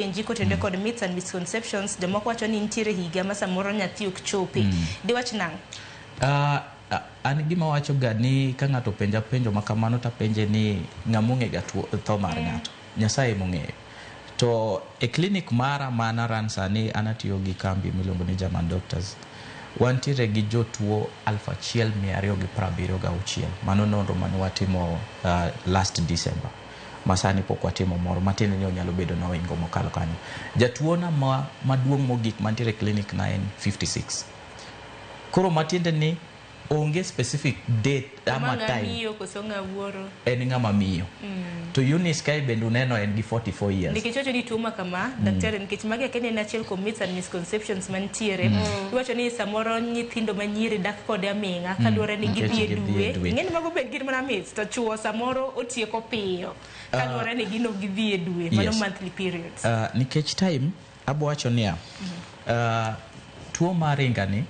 Penji kotenore kod myths and misconceptions, jomoko wacho ni nitiere higa ma samoro nyathi ok chope. Diwach nang'o? An gima wacho ga ni ka ng'ato openja penjo ma kamano to apenje ni ng'ama ong'e ga tuo, tho mar ng'ato. Nyasaye emong'eyo. To e clinic mara ma an aran sani an atiyo gi kambi miluongo ni German Doctors. Wantiere gi jotuo 1276. Mano nonro mane watimo last December. Ma sani pok watimo moro, matiende ni onyalo bedo ni ohingo mokalo kanyo. Jatuo na maduong' mogik mantiere e clinic na en 56. Koro matiende ni onge specific date ama ng'a time. Miyo koso ng'a wuoro? En ng'ama miyo. To Eunice kae bende uneno en gi 44 years. Nikech wacho ni tuo ma kama, daktari, nikech magi akia ni en achiel kuom myths and misconceptions mantiere. Iwacho ni samoro nyithindo manyiri dak kode aming'a kaluwore ni Nikech gidhi e gidhi e dwe. Dwe. Ing'e ni mago be gin mana myths, to chuo samoro otieko piyo kaluwore ni gin ok gidhi e dwe, mano monthly periods. Nikech time abo wacho niya, tuo mar inga ni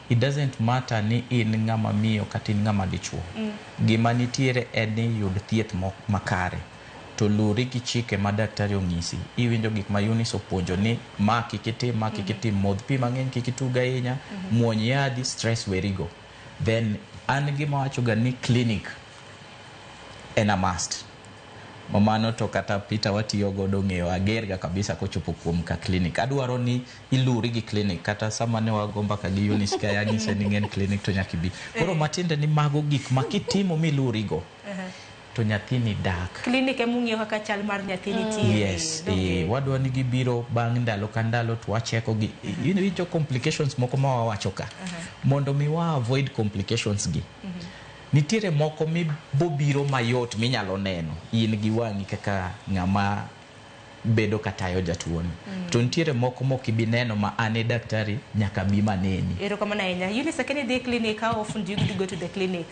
it doesn't matter ni in ng'ama miyo kata in ng'ama dichuo. Gima nitiere en ni yud thieth makare to luri gi chike ma daktari onyisi. Iwinjo gik ma Eunice opuonjo ni ma kik itim, ma kik itim, modh pi mang'eny, kik itug ahinya, muony yadhi, stress werigo. Then an gima wacho ga ni clinic en a must. Mano to kata Peter watiyo godo ng'eyo ager ga kabisa kochopo kuom ka clinic. Adwaro ni iluri gi clinic kata sama ne wago mbaka gi Eunice ka anyise ni ng'en clinic to nyaka ibi. Koro matiende ni mago gik ma kitimo milurigo to nyathini dak. Clinic ema ung'iyo kaka chal mar nyathi nitie. Yes, wadwa ni gibiro bang' ndalo ka ndalo to wacheko gi iwinjo complications moko ma wawacho ka. Mondo mi wa avoid complications gi. Nitiere moko mibobiro mayot minyalo neno in gi wang'i kaka ng'ama bedo katayo jatuoni. To nitiere moko mok ibi neno ma an e daktari nyaka bi maneni. Erokamano ahinya. Eunice, akia ni idhi e clinic, how often do you go to the clinic?